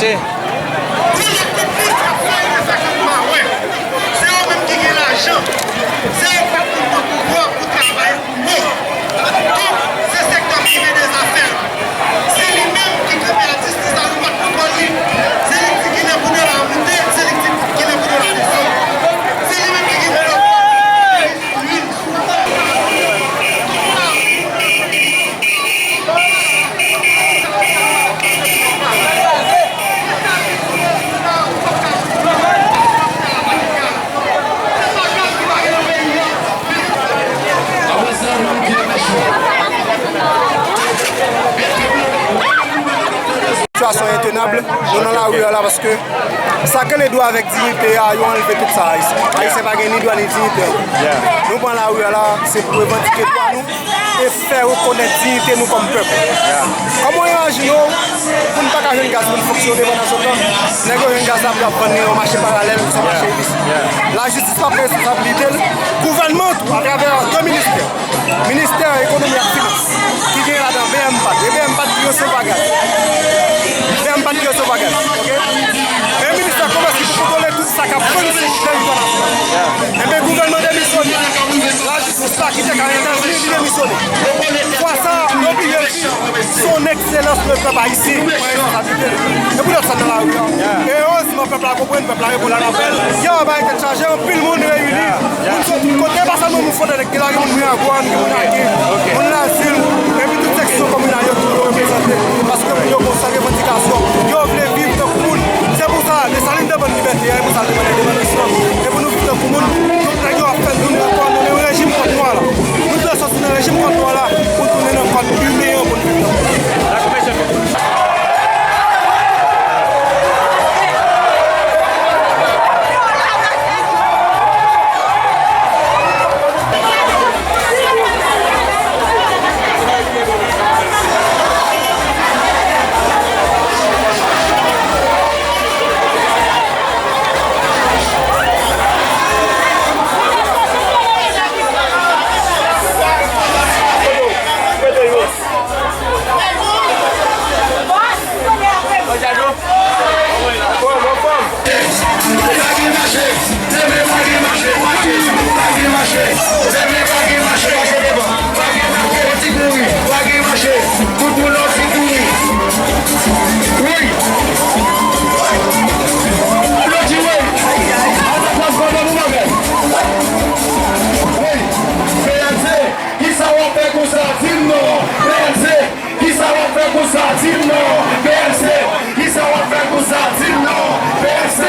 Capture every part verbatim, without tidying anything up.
Tout lòt konplis k ap fè yo fè kòb mawè. Se yo menm ki gen lajan. Se yo k ap vin nan pouvwa pou travay pou nou. Donk, se sektè prive de zafè l. Se li menm ki kanpe a distans la, li pa t pran kòl li. Se li k di kilè pou dola a monte, se li k di kilè pou dola a desann. Se li menm ki gen monopòl. Sitiyasyon entenab, nou nan lari a la paske sa k rele dwa avèk diyite a, yo anlve tout sa Ayisyen. Ayisyen pa gen ni dwa ni diyite ankò. Nou pran lari a la, se pou revandike dwa nou e fè rekonèt diyite nou kòm pèp. Kòman w imajine w pou n pa ka jwenn gaz pou n fonksyone pandan se tan, nèg yo jwenn gaz la pou y ap vann li nan mache paralèl, swa mache ilis. Lajistis pa pran responsabilite l, gouvènman tou, atravè de ministè, Ministè Ekonomi ak Finans, ki gen ladan B M pat. E B M pat ki resevwa gaz. B M pat ki resevwa gaz. Oke? E Ministè Komès ki pou kontwole tout sa k ap vann sou teritwa nasyonal. Enben, gouvènman demisyone. Lajistis la ki te ka entèvni, li demisyone. Fwa sa a, yo bliye di, son ekselans le pèp ayisyen pran responsabilite l. E poutèt sa n nan lari a. E erezman, pèp la konprann, pèp la reponn apèl. Yè, bagay tèt chaje, anpil moun reyini. Moun soti tout kote, pa sèlman moun Fòtè, gen la, gen moun Miragwàn, gen moun Aken, moun Lazil, epi tout seksyon kominal yo tou yo reprezante. Paske moun yo gon sèl revandikasyon, yo vle viv tankou moun. Se pou sa, Desalin te bann libète a, e pou sa l te mande endepandansyon. E pou nou viv tankou moun, tout nèg yo ap fè nou nan kò nou, nan rejim kòd nwa la. Nou dwe sòti nan rejim kòd nwa la, pou tounen nan kòd imen an pou n viv tankou moun. Kisa w ap fè konsa? Di m non, P L C. Kisa w ap fè konsa? Di m non, P L C. Kisa w ap fè konsa? Di m non, P L C.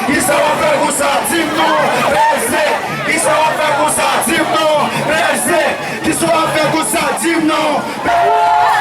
Kisa w ap fè konsa? Di m non, P L C. Kisa w ap fè konsa? Di m non, P L C. Kisa w ap fè konsa? Di m non.